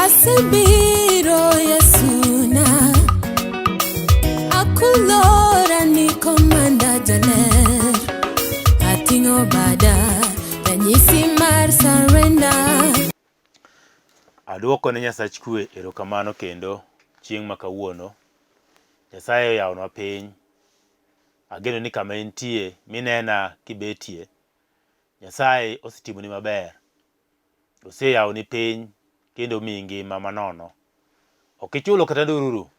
Asebiro Yesuna, akulora ni komanda jaler, ating'o bada ranyisi mar surrender. Aduoko ne Nyasach kwe erokamano kendo chieng' ma kawuono. Nyasaye oyawonwa piny. Ageno ni kama intie minena kibetie, Nyasaye osetimoni maber. Oseyawoni piny kendo omiyi ngima manono. Ok ichulo kata ndururu.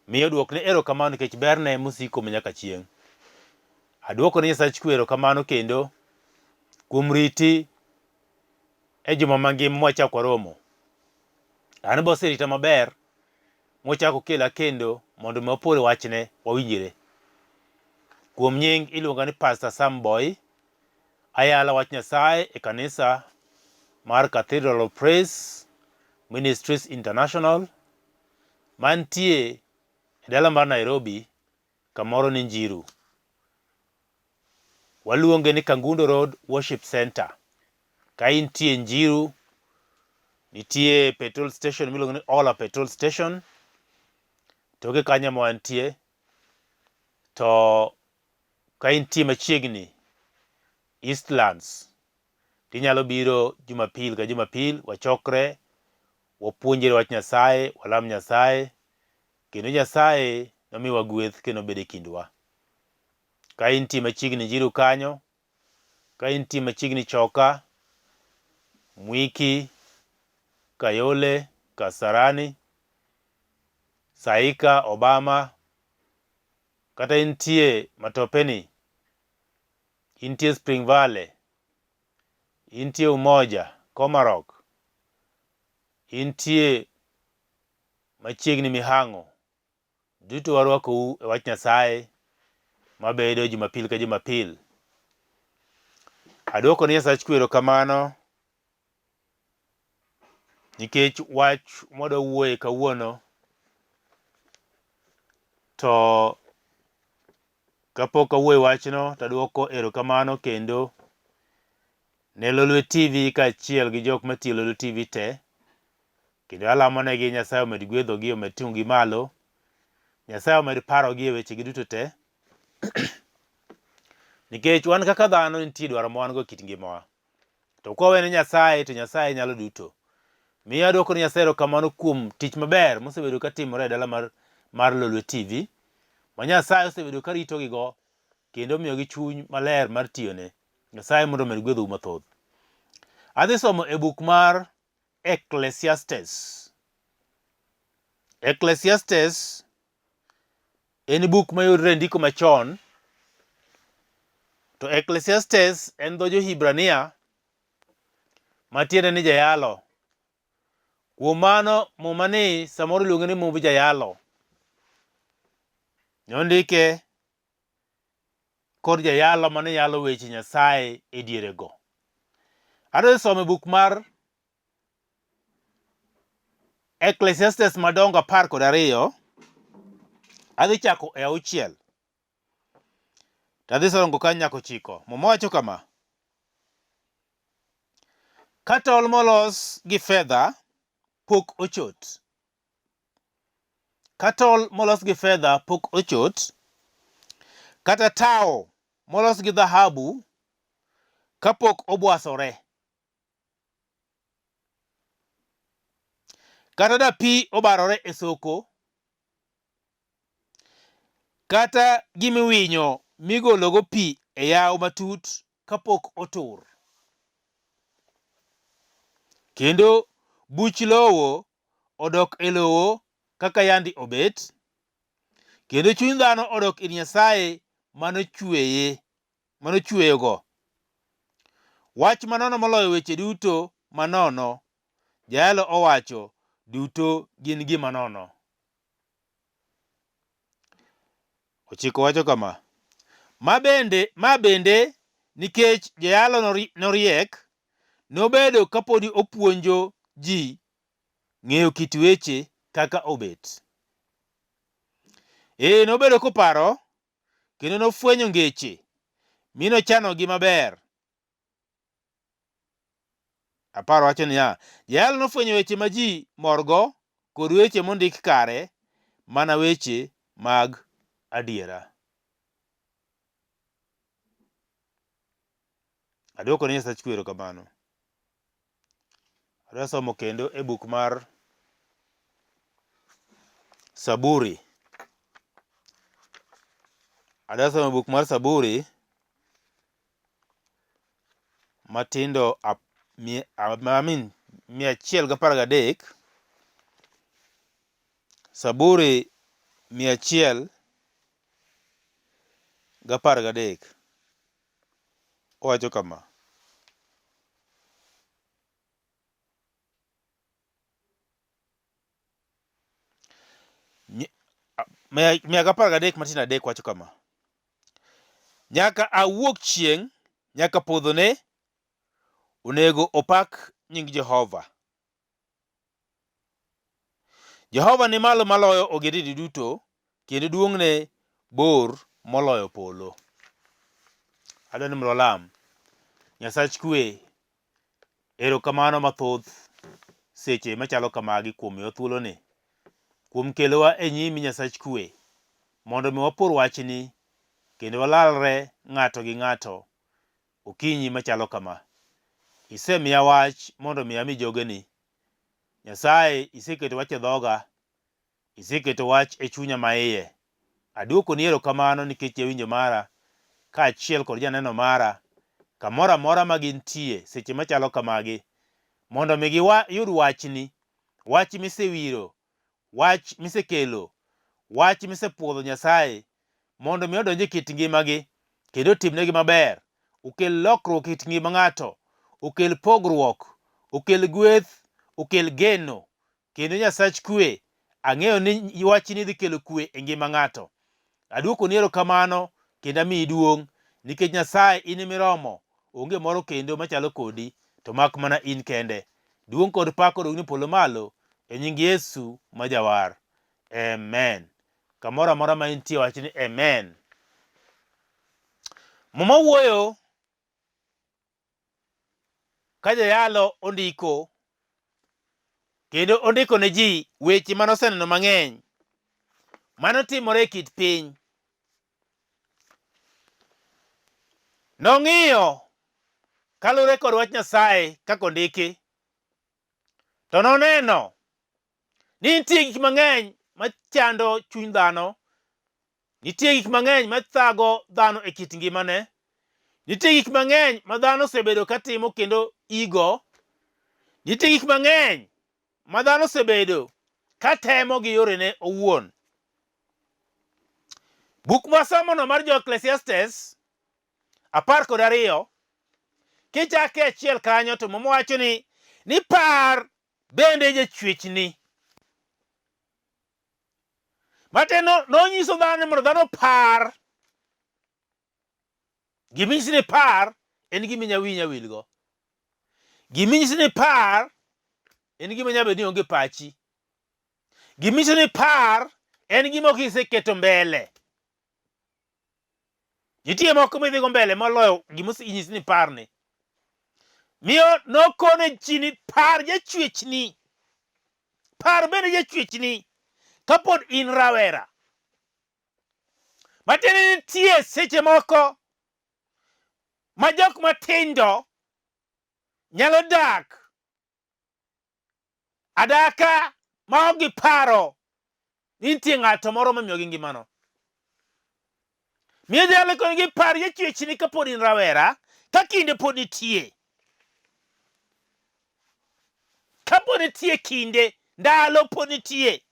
Miyo duokne erokamano nikech berne mosiko manyaka chieng'. Aduoko ne Nyasach kwe erokamano kendo kuom riti e juma mangima mwachako waromo. An be oserita maber mochako okela kendo mondo mi wapore wachne wawinjre. Kuom nying iluonga ni Pastor Sam Boy. Ayalo wach Nyasaye e kanisa mar Cathedral of Praise Ministries International mantie e dala mar Nairobi kamoro ni Njiru. Waluonge ni Kangundo Road Worship Center. Ka intie Njiru, nitie petrol station miluongo ni Ola petrol station. Toke kanyo ema wantie. To ka intie machiegni Eastlands, tinyalo biro Jumapil ka Jumapil wachokre, wapuonjre wach Nyasaye, walam Nyasaye, kendo Nyasaye nomiwa gweth kendo obed e kindwa. Ka intie machiegni Njiru kanyo, ka intie machiegni Choka, Mwiki, Kayole, Kasarani, Saika, Obama, kata intie Matopeni, intie Spring Valley, intie Umoja, Komarok, intie machiegni Mihango, Duto warwakou e wach Nyasaye mabedo Jumapil ka Jumapil. Adwoko ni Nyasach kwe erokamano nikech wach mwadwa wuoye kawuono to kapok awuoyo e wachno to adwoko erokamano kendo ne Lolwe TV kaachiel gi jok matiyo e Lolwe TV te. Kendo alamo negi Nyasaye omed gwedhogi, omed ting'ogi malo. Nyasaye omed parogi e wechegi duto te. Nikech wan kaka dhano nitie dwaro ma wan go e kit ngimawa. To kwa wene Nyasaye to Nyasaye nyalo duto. Miyo adwoko ne Nyasaye erokamano kuom tich maber mosebedo ka timore e dala mar, mar Lolwe TV, ma Nyasaye osebedo ka ritogigo kendo omiyogi chuny maler mar tiyone. Nyasaye mondo omed gwedhou mathoth. Adhi somo e buk mar Ecclesiastes. Ecclesiastes en buk mayudore e ndiko machon, to Ecclesiastes en dho jo-Hibrania matiende ni jayalo. Kuom mano, muma ni samoro iluonge ni mumb jayalo. Nondike kod jayalo mane yalo weche Nyasaye e dierego. Adwa somo e buk mar Ecclesiastes madongo 12, adhi chako e 6 to adhi somo kanyo nyaka 9. Muma wacho kama: Ka tol molos gi fedha pok ochot, Ka tol molos gi fedha pok ochot, kata tawo molos gi dhahabu kapok obwasore, kata da pi obarore e soko, kata gimiwinyo migologo pi e yawo matut kapok otur, kendo buch lowo odok e lowo kaka yandi obet, kendo chuny dhano odok ir Nyasaye manochweye, manochweyego. Wach manono moloyo weche duto manono, jayalo owacho, duto gin gima nono. 9 wacho kama, ma bende, ma bende nikech jayalo noriek, nobedo kapodi opuonjo ji ng'eyo kit weche kaka obet. Ee, nobedo koparo kendo nofwenyo ngeche mi nochanogi maber. Apar wacho niya, Jayalo nofwenyo weche ma ji morgo kod weche mondik kare, mana weche mag adiera. Adwoko ne Nyasach kwe erokamano. Adwa somo kendo e buk mar Saburi. Adwa somo buk mar Saburi matindo I mean, 113. Saburi 113. Owacho kama. 113 matindo adek wacho kama. Nyaka aa wuok chieng' nyaka podhone, onego opak nying Jehova. Jehova ni malo maloyo ogendini duto, kendo duong'ne bor moloyo polo. Adwa ni mondo walam. Nyasach kwe, erokamano mathoth seche machalo kamagi kuom miyowa thuoloni, kuom kelowa e nyimi Nyasach kwe, mondo mi wapor wachni kendo walalre ng'ato gi ng'ato okinyi machalo kama. Isemiya wach mondo mi ami jogeni. Nyasaye, iseketo wach e dhoga, iseketo wach e chunya maiye. Aduokoni erokamano nikech jawinjo mara kaachiel kod janeno mara kamoro amora ma gintie seche machalo kamagi mondo mi giyud wachni, wach misewiro, wach misekelo, wach misepuodho Nyasaye mondo mi odonj e kit ngimagi kendo otimnegi maber, okel lokruok e kit ngima ng'ato, okel pogruok, okel gweth, okel geno Kendo Nyasach kwe, ang'eyo ni wachni dhi kelo kwe e ngima ng'ato. Aduokoni erokamano kendo amiyi duong' nikech Nyasaye in emiromo, onge moro kendo machalo kodi to mak mana in kende. Duong' kod pak odogni polo malo e nying Yesu ma Jawar. Amen. Kamoro amora ma intie wach ni amen. Muma wuoyo ka jayalo ondiko kendo ondiko ne ji weche mane oseneno mang'eny mane otimore e kit piny. Nong'iyo kaluwore kod wach Nyasaye kaka ondiki, to noneno ni nitie gik mang'eny machando chuny dhano. Nitie gik mang'eny ma thago dhano e kit ngimane. Nitie gik mang'eny ma dhano osebedo ka timo kendo igo. Nitie gik mang'eny ma dhano osebedo ka temo gi yorene owuon. Buk mwasomono mar jo Ecclesiastes 12 kichake achiel kanyo to Muma wacho ni par bende jachwechni. Matiende nonyiso dhano mondo dhano opar. Gima inyisi ni par en gima inya wiyi nya wilgo. Gima inyisi ni par en gima nya bedo ni onge pachi. Gima inyisi ni par en gima ok iseketo mbele. Nitie moko midhigo mbele moloyo gima inyisi ni parni. Miyo nokone ji ni par jachwechni. Par bende jachwechni kapod in rawera. Matiende ni nitie seche moko ma jok matindo nyalo dak adaka ma ok giparo ni nitie ng'ato moro momiyogi ngimano. Miyo jalo konegi par jachwechni kapod in rawera, ka kinde pod nitie. Kapod nitie kinde, ndalo pod nitie.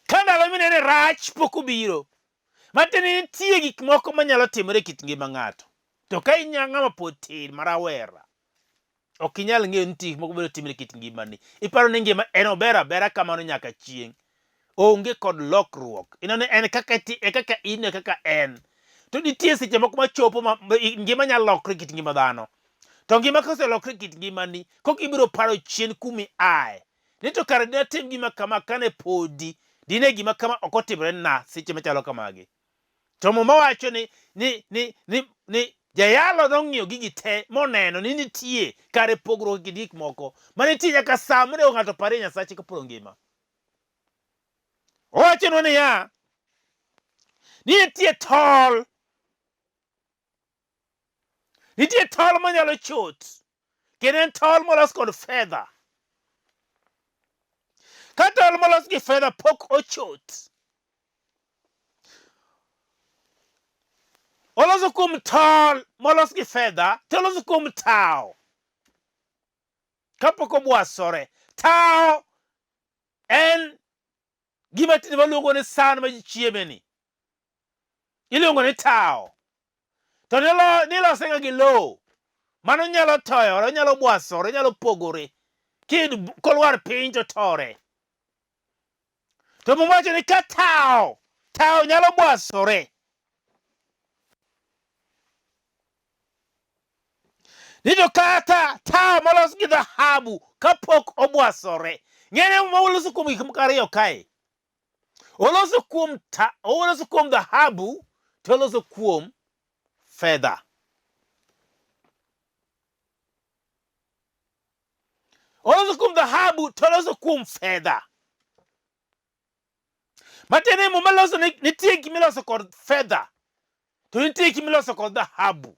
Ka ndalo minene rach pok obiro, matiende ni nitie gik moko manyalo timore e kit ngima ng'ato. To ka in ng'ama pod tin ma rawera, ok inyal ng'eyo ni gik moko biro timore e kit ngimani. Iparo ni ngima en ober abera kamano nyaka chieng'. Onge kod lokruok. Ineno ni en kaka e kaka in e kaka en. To nitie seche moko machopo ma ngima nyalo lokre e kit ngima dhano. To ngima koselokre e kit ngimani, koka ibiro paro chien kuma iaye. Ni to kare dine atim gima kama kane podi, dine gima kama ok otimore na seche machalo kamagi. To Muma wacho ni ni ni ni ni Jayalo nong'iyo gigi te moneno ni nitie kare pogruok e kind gik moko ma nitie nyaka sa monego ng'ato parie Nyasache kapod ongima. Owachonwa niya, ni nitie tol, nitie tol manyalo chot, kendo en tol molos kod fedha. Ka tol molos gi fedha pok ochot, oloso kuom tol molos gi fedha to oloso kuom tawo kapok obwasore. Tawo en gima tinde waluongo ni san ma ji chieme ni, iluongo ni tawo. To nilose ga gi lowo, mano nyalo toyore, onyalo bwasore, onyalo pogore, kolwar piny to tore. To Muma wacho ni ka tawo, tawo nyalo bwasore. Ni to kata tawo molos gi dhahabu kapok obwasore. Ng'ene Muma oloso kuom gik moko ariyo kae. Oloso kuom ta, oloso kuom dhahabu to oloso kuom fedha. Oloso kuom dhahabu to oloso kuom fedha. Matiende ni Muma loso ni nitie gik miloso kod fedha to nitie gik miloso kod dhahabu.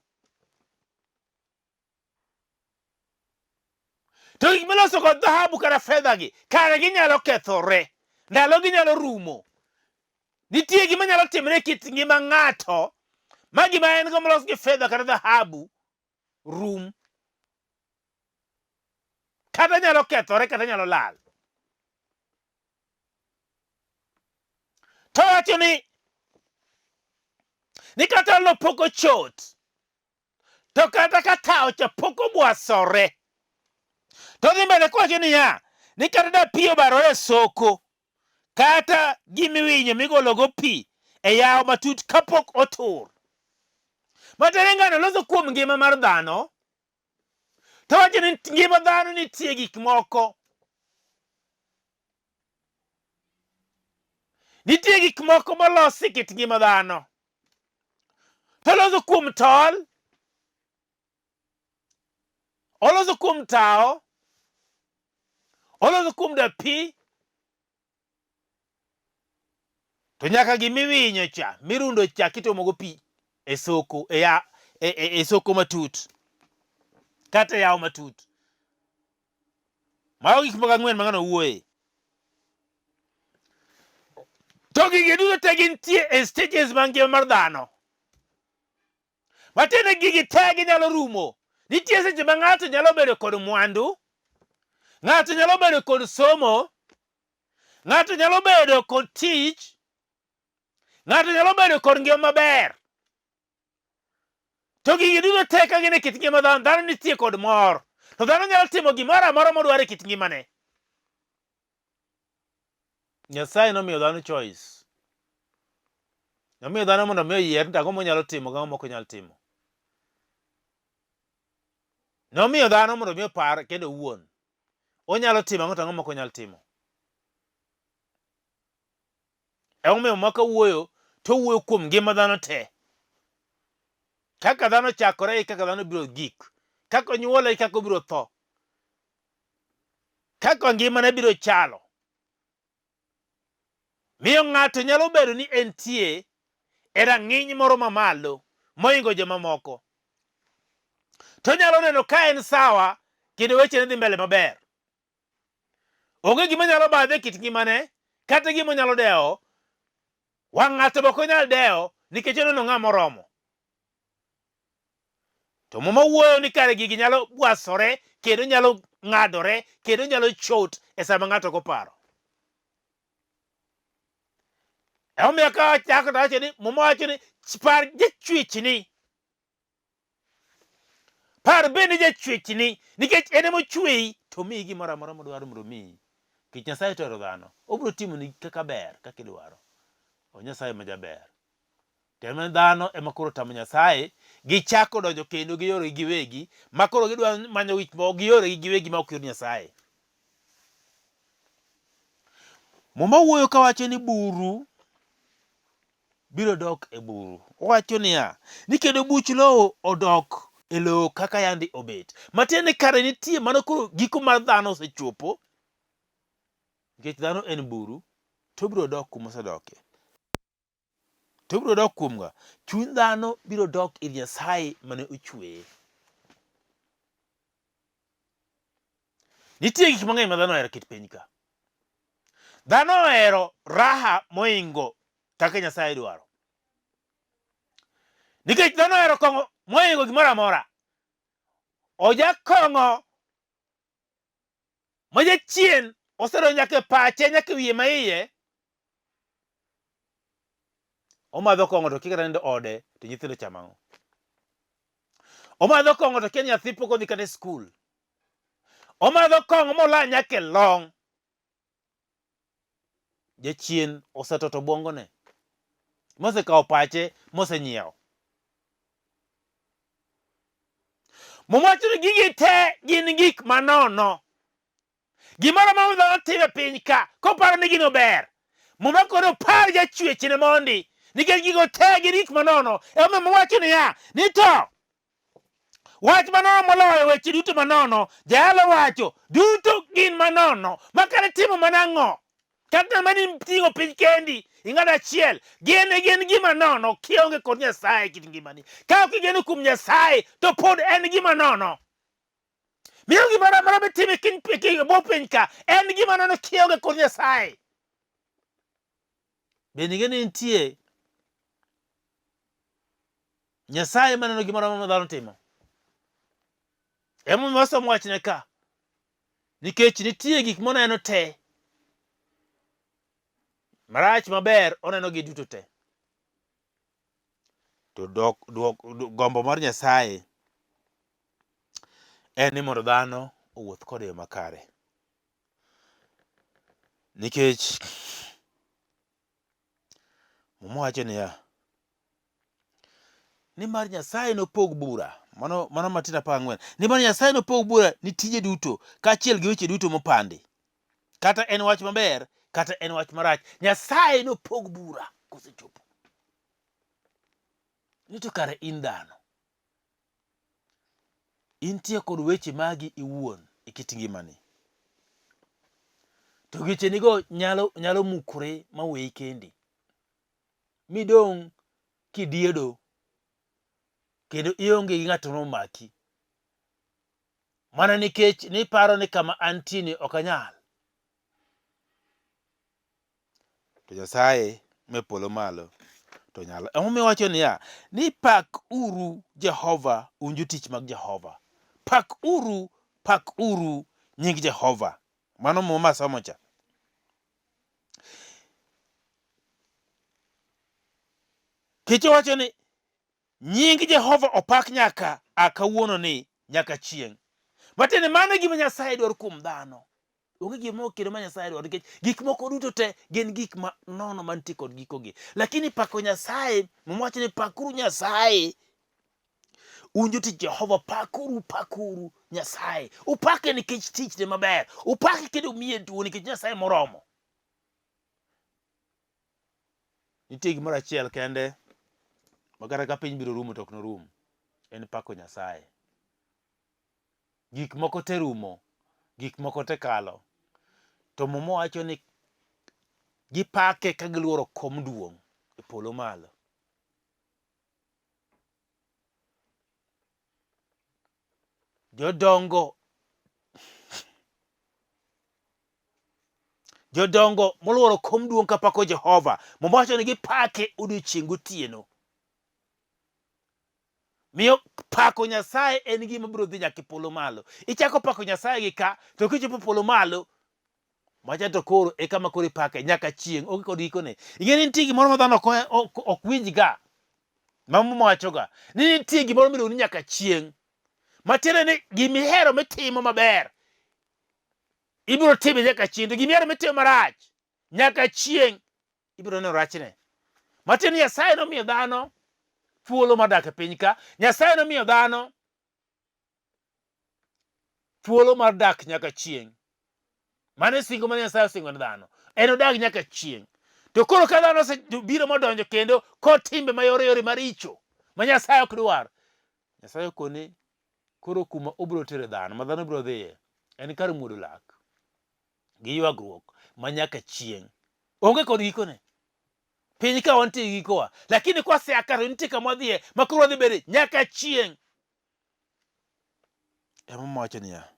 To gik miloso kod dhahabu kata fedha gi kare ginyalo kethore, ndalo ginyalo rumo. Nitie gima nyalo timore e kit ngima ng'ato ma gima en go molos gi fedha kata dhahabu rum. Kata nyalo kethore kata nyalo lal. To wacho ni kata lo pok ochot, to kata ka tawo cha pok obwasore. To dhi mbele kowacho niya, ni kata da pi obarore e soko, kata gimiwinyo migologo pi e yawo matut kapok otur. Matiende ng'ano loso kuom ngima mar dhano, to wacho ni ngima dhano nitie gik moko. Nitie gik moko molosi e kit ngima dhano. To oloso kuom tol, oloso kuom tawo, oloso kuom dapi, to nyaka gimiwinyo cha mirundo cha kituomogo pi e soko e, ya, e, e, e soko matut kata e yawo matut. Mago gik moko ang'wen ma ng'ano wuoye. To gigi duto te gintie e stages mag ngima mar dhano. Matiende gigi te ginyalo rumo. Nitie seche ma ng'ato nyalo bedo kod mwandu, ng'ato nyalo bedo kod somo, ng'ato nyalo bedo kod tich, ng'ato nyalo bedo kod ngima maber. To gigi duto te ka gin e kit ngima dhano, dhano nitie kod mor. To dhano nyalo timo gimoro amora modwaro e kit ngimane. Nyasaye nomiyo dhano choice. Nomiyo dhano mondo mi oyier ni ang'o monyalo timo gi ang'o mok onyal timo. Nomiyo dhano mondo mi opar kendo owuon. Onyalo timo ang'o to ang'o mok onyal timo. Emomiyo Muma kawuoyo to owuoyo kuom ngima dhano te. Kaka dhano chakore e kaka dhano biro gik. Kaka onyuole e kaka obiro tho. Kaka ngimane biro chalo. Miyo ng'ato nyalo bedo ni entie e rang'iny moro mamalo mohingo jomamoko. To onyalo neno ka en sawa kendo wechene dhi mbele maber. Onge gima nyalo badhe e kit ngimane kata gima onyalo dewo. Wang' ng'ato be ok onyal dewo nikech oneno ng'ama oromo. To Muma wuoyo ni kare gigi nyalo bwasore kendo nyalo ng'adore kendo nyalo chot e sama ng'ato ok oparo. Emomiyo ka wachako to wacho ni Muma wacho ni par jachwechni. Par bende jachwechni nikech en ema ochweyi to omiyi gimoro amora modwaro mondo omiyi. Nikech Nyasaye to ohero dhano, obiro timoni kaka ber kaka idwaro. O Nyasaye ma jaber. To en mana dhano ema koro otamo Nyasaye, gichako donjo kendo gi yoregi giwegi, ma koro gidwa manyo gik moko gi yoregi giwegi ma ok yor Nyasaye. Muma wuoyo kawacho ni buru biro dok e buru. Owacho niya, ni kendo buch lowo odok e lowo kaka yandi obet. Matiende ni kare nitie mano koro giko mar dhano osechopo, nikech dhano en buru, to obiro dok kuma osedokie. To obiro dok kuom ng'a? Chuny dhano biro dok ir Nyasaye mane ochweye. Nitie gik mang'eny ma dhano ohero e kit piny ka. Dhano ohero raha moingo kaka Nyasaye dwaro. Nikech dhano ohero kong'o moingo gimoro amora. Oja kong'o ma jachien osedonjo nyaka e pache nyaka e wiye ma iye. Omadho kong'o to kia kata nindo ode to nyithindo chamo ang'o. Omadho kong'o to kia ni nyathi pok odhi kata e skul. Omadho kong'o mola nyaka e long'. Jachien osetoto obwongone, mosekawo pache, mosenyiewo. Muma wacho ni gigi te gin gik manono. Gimoro amora ma dhano timo e piny ka, koparo ni gino ber, Muma koro par jachwechne mondi, nikech gigo te gin gik manono. Emomiyo Muma wacho niya, ni to wach manono moloyo weche duto manono, jayalo wacho, duto gin manono, ma kata timo mana ang'o, kata mana iting'o piny kendi, ing'ado achiel, gin gin gima nono kionge kod Nyasaye e kit ngimani. Ka ok igeno kuom Nyasaye, to pod en gima nono. Miyo gimoro amora mitimo e kind e bwo piny ka en gima nono kionge kod Nyasaye. Bende ing'e ni nitie Nyasaye maneno gimoro amora ma dhano timo? Emomiyo wasomo wachne ka. Nikech nitie gik moneno te. Marach maber oneno gi duto te. To dok, dwok, gombo mar Nyasaye en ni mondo dhano owuoth kode e yo makare. Nikech Muma wacho niya, nimar Nyasaye nopog bura, mano, mano Matino 14, nimar Nyasaye nopog bura ni tije duto kaachiel gi weche duto mopandi, kata en wach maber kata en wach marach, Nyasaye nopog bura kosechopo. Ni to kare in dhano, intie kod weche magi iwuon e kit ngimani. To wechenigo nyalo, nyalo mukore ma weyi kendi. Midong' kidiedo kendo ionge gi ng'at momaki. Mana nikech niparo ni kama antie ni ok anyal. To Nyasaye me polo malo to nyalo. Emomiyo owacho niya, ni pak uru Jehova un jotich mag Jehova. Pak uru, pak uru nying Jehova. Mano muma masomo cha. Kech owacho ni nying Jehova opak nyaka a kawuono ni nyaka chieng'. Matiende mano e gima Nyasaye dwaro kuom dhano. Onge gima okelo ma Nyasaye dwaro nikech gik moko duto te gin gik ma nono mantie kod gikogi. Lakini pako Nyasaye, Muma wacho ni pakuru Nyasaye. Un jotich Jehova, pakuru, pakuru Nyasaye. Upake nikech tichne maber. Upake kendo umiye duong' nikech Nyasaye moromo. Nitie gimoro achiel kende ma kata ka piny biro rumo to ok norum, en pako Nyasaye. Gik moko te rumo, gik moko te kalo. To Muma wacho ni gipake ka giluoro kom duong' e polo malo. Jodongo jodongo moluoro kom duong' kapako Jehova. Muma wacho ni gipake odiechieng' gotieno. Miyo pako Nyasaye en gima biro dhi nyaka e polo malo. Ichako pako Nyasaye gi ka, to kichopo polo malo, macha to koro e kama koro ipake nyaka chieng', onge kod gikone. Ing'e ni nitie gimoro ma dhano ok, ok, ok winjga, ma Muma wachoga, ni nitie gimoro miluongo ni nyaka chieng'. Matiende ni gimihero mitimo maber, ibiro time nyaka chieng', to gimihero mitimo marach, nyaka chieng' ibiro neno rachne. Matiende ni Nyasaye nomiyo dhano thuolo mar dak e piny ka. Nyasaye nomiyo dhano thuolo mar dak nyaka chieng'. Mano e singo ma Nyasaye osingo ne dhano. En odag nyaka chieng'. To koro ka dhano osebiro modonjo kendo kod timbe mayore yore maricho ma Nyasaye ok dwar, Nyasaye okone koro kuma obiro tere dhano, ma dhano biro dhiye, en kar muodo lak gi ywagruok ma nyaka chieng'. Onge kod gikone. Piny ka wantie gi gikowa, lakini kwasea ka to nitie kama wadhiye ma koro wadhi bede nyaka chieng'. Ema wacho niya,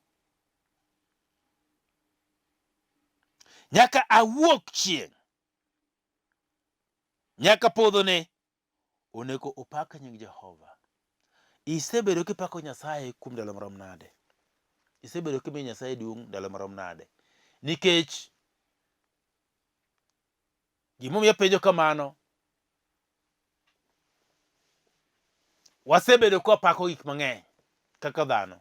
nyaka awuok chieng', nyaka podhone onego opak nying Jehova. Isebedo kipako Nyasaye kuom ndalo marom nade? Isebedo kimiyo Nyasaye duong' ndalo marom nade? Nikech gimomiyo apenjo kamano, wasebedo kwapako gik mang'eny kaka dhano.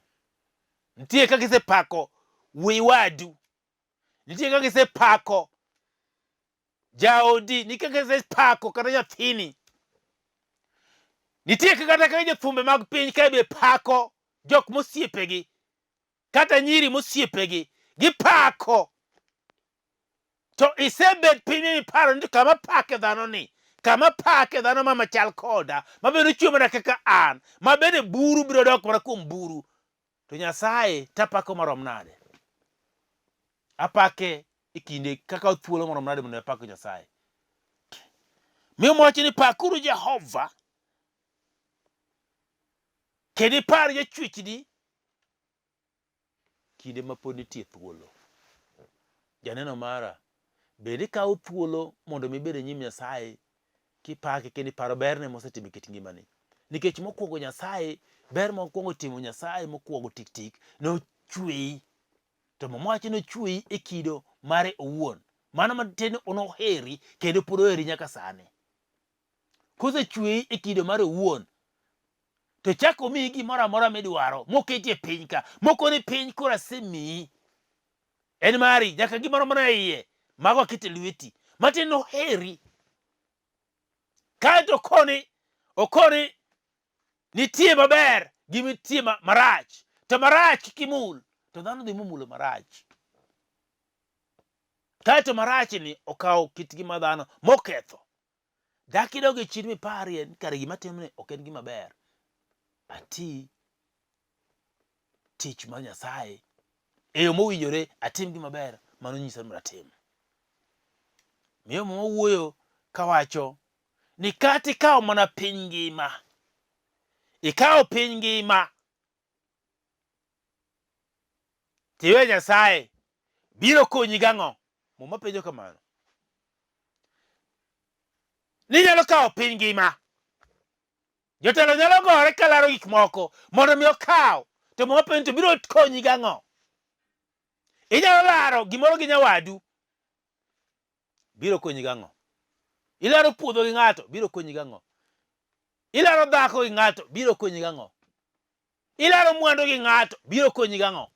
Nitie kaka isepako wuoyi wadu, nitie kaka isepako jaodi, nitie kaka isepako kata nyathini, nitie kaka kata kaka jothumbe mag piny kae be pako jok mosiepegi kata nyiri mosiepegi gipako. To isebet piny miparo ni to kama pake dhano ni, kama pake dhano ma machal koda, ma bende ochwe mana kaka an, ma bende buru biro dok mana kuom buru. To Nyasaye tapako marom nade? Apake e kinde kaka thuolo marom nade mondo apak Nyasaye? Mi owacho ni pakuru Jehova kendo ipar jachwechni kinde ma pod nitie thuolo. Janeno mara, bende ikawo thuolo mondo mi ibed e nyim Nyasaye kipake kendo iparo berne mosetimo e kit ngimani? Nikech mokwongo Nyasaye, ber mokwongo timo Nyasaye mokwongo tik tik, nochweyi. To Muma wacho ni nochweyi e kido mare owuon. Mano matiende ni noheri kendo pod oheri nyaka sani. Kosechweyi e kido mare owuon, to chak omiyi gimoro amora midwaro moketi e piny ka, mokoni piny koro asemiyi, en mari, nyaka gimoro mana e iye, mago aketo e lweti. Matiende ni noheri. Kaeto okoni, okoni nitie maber gi nitie marach, to marach kik imul, to dhano dhi momulo marach. Kaeto marachni okawo kit ngima dhano moketho. Dak idog e chir miparie ni kare gima atimoni ok en gima ber. Ati tich mar Nyasaye e yo mowinjore, atim gima ber mano nyisa ni mondo atim. Miyo Muma wuoyo kawacho ni kata ikawo mana piny ngima, ikawo piny ngima tiwe Nyasaye biro konyi gang'o? Muma penjo kamano. Ninyalo kawo piny ngima. Jotelo nyalo gore ka laro gik moko mondo mi okaw, to Muma penjo to biro konyi gang'o? Inyalo laro gimoro gi nyawadu, biro konyi gang'o? Ilaro puodho gi ng'ato, biro konyi gang'o? Ilaro dhako gi ng'ato, biro konyi gang'o? Ilaro mwandu gi ng'ato, biro konyi gang'o?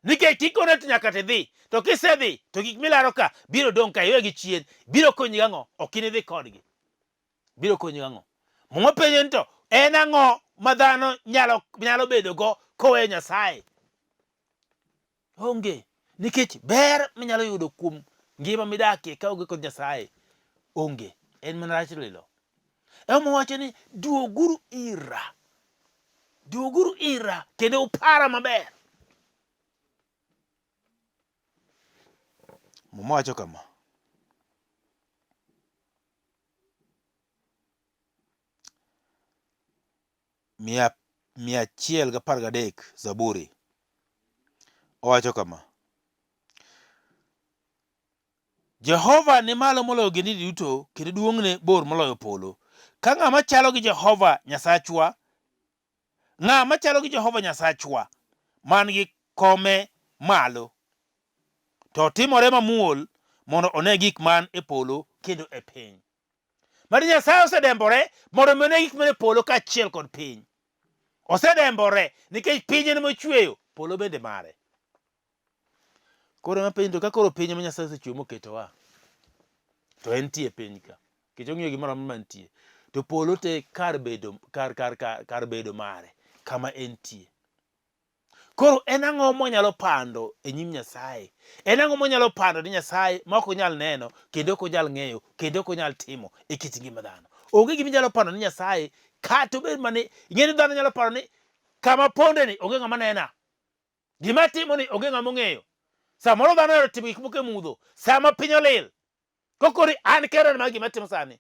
Nikech kikone to nyaka tidhi, to kisedhi to gik milaro ka biro dong' ka iwegi chien, biro konyi gang'o? Ok inidhi kodgi. Biro konyi gang'o? Muma penjo ni to en ang'o ma dhano nyalo, nyalo bedo go koweyo Nyasaye? Onge. Nikech ber minyalo yudo kuom ngima midakie ka onge kod Nyasaye onge. En mana rach lilo. Ema wacho ni duoguru ira. Duoguru ira kendo upara maber. Muma wacho kama. 113 Zaburi owacho kama: Jehova ni malo moloyo ogendini duto, kendo duong'ne bor moloyo polo. Ka ng'a machalo gi Jehova Nyasachwa, ng'a machalo gi Jehova Nyasachwa, man gi kome malo, to otimore mamuol mondo one gik man e polo kendo e piny. Mano Nyasaye osedembore mondo mi one gik man e polo kaachiel kod piny. Osedembore nikech piny en mochweyo, polo bende mare. Koro ema penjo to ka koro piny ema Nyasaye osechweyo moketowa, to entie e piny ka, nikech ong'iyo gimoro amora mantie. To polo to e kar bedo kar kar kar kar bedo mare, kama entie. Koro en ang'o mwanyalo pando e nyim Nyasaye? En ang'o mwanyalo pando ni Nyasaye ma ok onyal neno kendo ok onyal ng'eyo kendo ok onyal timo e kit ngima dhano? Onge gima inyalo pando ni Nyasaye kata obed mana ni ing'e ni dhano nyalo paro ni kama ponde ni onge ng'ama nena. Gima atimo ni onge ng'ama ong'eyo. Samoro dhano ohero timo gik moko e mudho sama piny olil. Kokori an kenda ma gima atimo sani.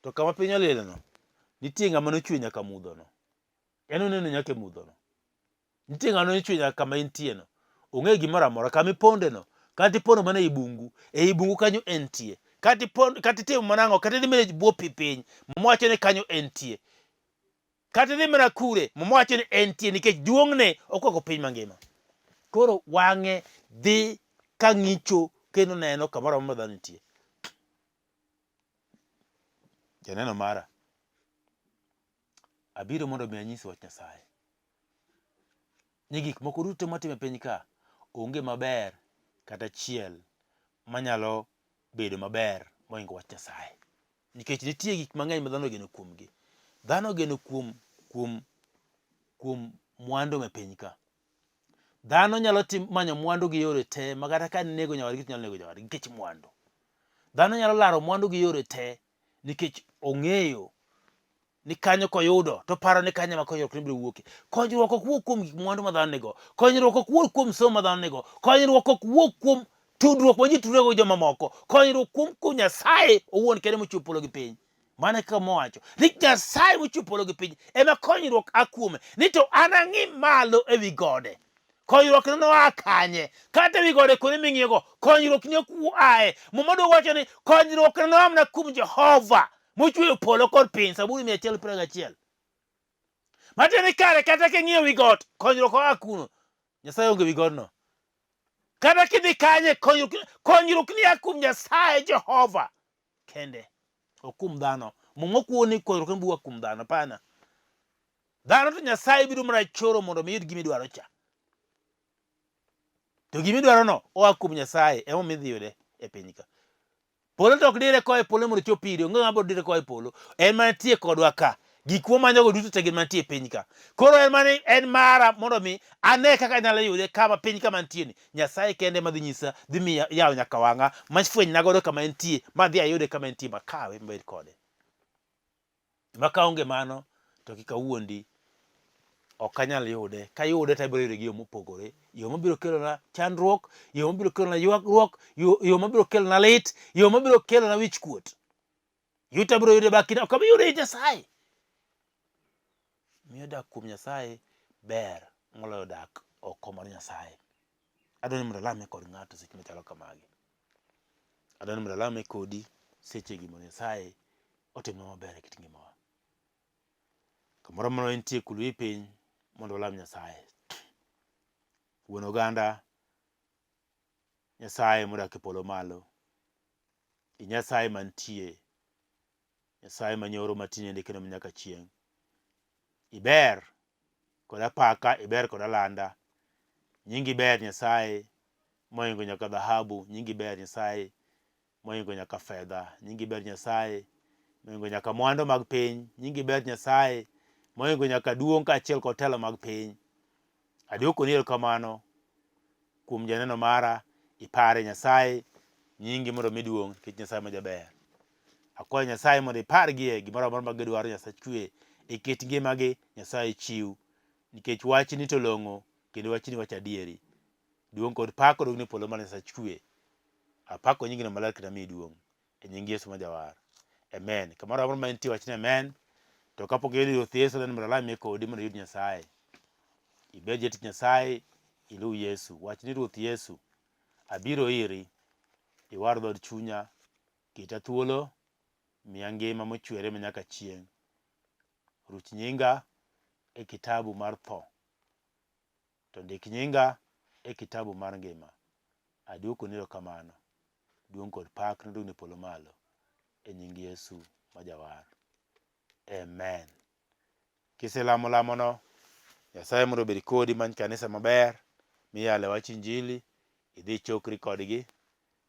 To kama piny olileno, nitie ng'ama nochwe nyaka mudhono. En oneno nyaka e mudhono. Nitie ng'ama nochwe nyaka kama intieno. Ong'e gimoro amora, kama ipondeno. Kata ipondo mana ei bungu, ei bungu kanyo entie. Kata ipond, kata itimo mana ang'o, kata idhi mana e bwo pi piny, Muma wacho ni kanyo entie. Kata idhi mana kure, Muma wacho ni entie nikech duong'ne okwako piny mangima. Koro wang'e dhi ka ng'icho kendo neno kamoro amora ma dhano nitie. Janeno mara, abiro mondo mi anyisi wach Nyasaye. Ni gik moko duto matimo e piny ka onge maber kata achiel manyalo bedo maber mohingo wach Nyasaye. Nikech nitie gik mang'eny ma dhano ogeno kuomgi. Dhano ogeno kuom kuom kuom mwandu me piny ka. Dhano nyalo tim, manyo mwandu gi yore te ma kata ka nego nyawadgi to nyalo nego nyawadgi nikech mwandu. Dhano nyalo laro mwandu gi yore te nikech ong'eyo ni kanyo koyudo to paro ni kanyo ema konyruok ne biro wuokie. Konyruok ok wuog kuom gik mwandu ma dhano nigo. Konyruok ok wuog kuom somo ma dhano nigo. Konyruok ok wuog kuom tudruok ma ji tudrego gi jomamoko. Konyruok kuom kuom Nyasaye owuon kende mochiwo polo gi piny. Mano e kaka mowacho ni Nyasaye mochiwo polo gi piny ema konyruok a kuome. Ni to an ang'i malo ewi gode. Konyruok ne noa kanye? Kata ewi gode kuonde ming'iyogo, konyruok ne ok ae. Muma duogo wacho ni konyruok ne noa mana kuom Jehova mochweyo polo kod piny. Zaburi 121. Matiende ni kare kata king'iyo wi got, konyruok oa kuno. Nyasaye onge wi godno. Kata kidhi kanye, konyruok konyruok ni a kuom Nyasaye Jehova kende, ok kuom dhano. Muma ok wuo ni konyruok ne wuok kuom dhano, hapana. Dhano to Nyasaye biro mana choro mondo mi iyud gima idwaro cha. To gima idwarono oa kuom Nyasaye, ema omiyo idhi yude e piny ka. Polo to ok dire koa e polo mondo ochop iri, onge ng'ama biro dire koa e polo. En mana tie kodwa ka. Gik mwamanyogo duto te gin mantie e piny ka. Koro en mana en mara mondo mi ane kaka anyalo yude kama piny kama antie ni. Nyasaye kende ema dhi nyisa, dhi miya yawo nyaka wang'a, ma fwenyna godo kama entie, ma adhi ayude kama entie, makawe mabed kode. Ma kaonge mano to kik awuondi, ok anyal yude. Kayude to abiro yude gi yo mopogore. Yo mabiro kelona chandruok, yo mabiro kelona ywagruok, yo, yo mabiro kelona lit, yo mabiro kelona wichkuot. Yuto abiro yude bak kinde, ok abi yude e Nyasaye. Miyo dak kuom Nyasaye ber moloyo dak oko mar Nyasaye. Adwaro ni mondo alame kod ng'ato seche machalo kamagi. Adwaro ni mondo alame kodi sechegi mondo Nyasaye otimnwa maber e kit ngimawa. Kamoro amora entie kul wiyi piny mondo walam Nyasaye. Wuon oganda, Nyasaye modak e polo malo, i Nyasaye mantie, Nyasaye manyoro matinende kendo manyaka chieng'. Iber kod apaka, iber kod alanda. Nyingi ber Nyasaye mohingo nyaka dhahabu, nyingi ber Nyasaye mohingo nyaka fedha, nyingi ber Nyasaye mohingo nyaka mwandu mag piny, nyingi ber Nyasaye mohingo nyaka duong' kaachiel kod telo mag piny. Adwokoni erokamano kuom janeno mara, ipare Nyasaye, nyingi mondo omi duong' nikech Nyasaye ma jaber. Akwayo Nyasaye mondo ipargie gimoro amora ma gidwaro Nyasach kwe e kit ngimagi Nyasaye chiw nikech wachni to long'o kendo wachni wacho adieri. Duong' kod pak odog ne polo mar Nyasach kwe. Apako nyingino maler kendo amiyi duong'. E nying Yesu ma Jawar. Amen. Kamoro amora ma intie wach ni amen. To kapok iyudo Ruoth Yesu then mondo alamie kodi mondo iyud Nyasaye. Ibed jatich Nyasaye, iluw Yesu. Wach ni Ruoth Yesu, abiro iri, iwar dhood chunya, keta thuolo, miya ngima mochwere manyaka chieng'. Ruch nyinga e kitabu mar tho. To ndik nyinga e kitabu mar ngima. Adwokoni erokamano. Duong' kod pak nodog ne polo malo. E nying Yesu ma Jawar. Amen. Kiselamo lamono, Nyasaye mondo obed kodi, many kanisa maber miyale wach injili, idhi ichokri kodgi.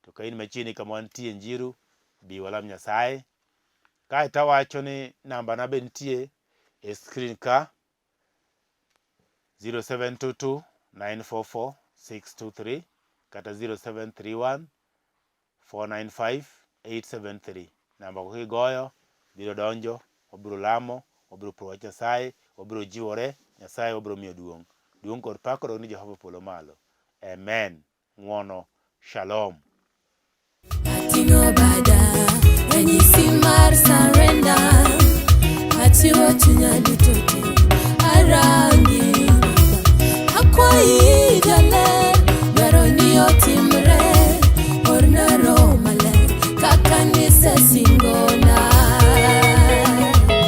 To ka in machiegni kama wantie Njiru, bi walam Nyasaye. Kae to awacho ni namba na be nitie e screen ka. 0722 944 623 kata 0731 495 873. Namba go kigoyo biro donjo, wabiro lamo, wabiro puro wach Nyasaye, wabiro jiwore, Nyasaye wabiro miyo duong'. Duong' kod pak odog ni Jehova polo malo. Amen. Ng'wono. Shalom. Ating'o bada, ranyisi mar surrender. Achiwo chunya duto te, arangi. Akwayi.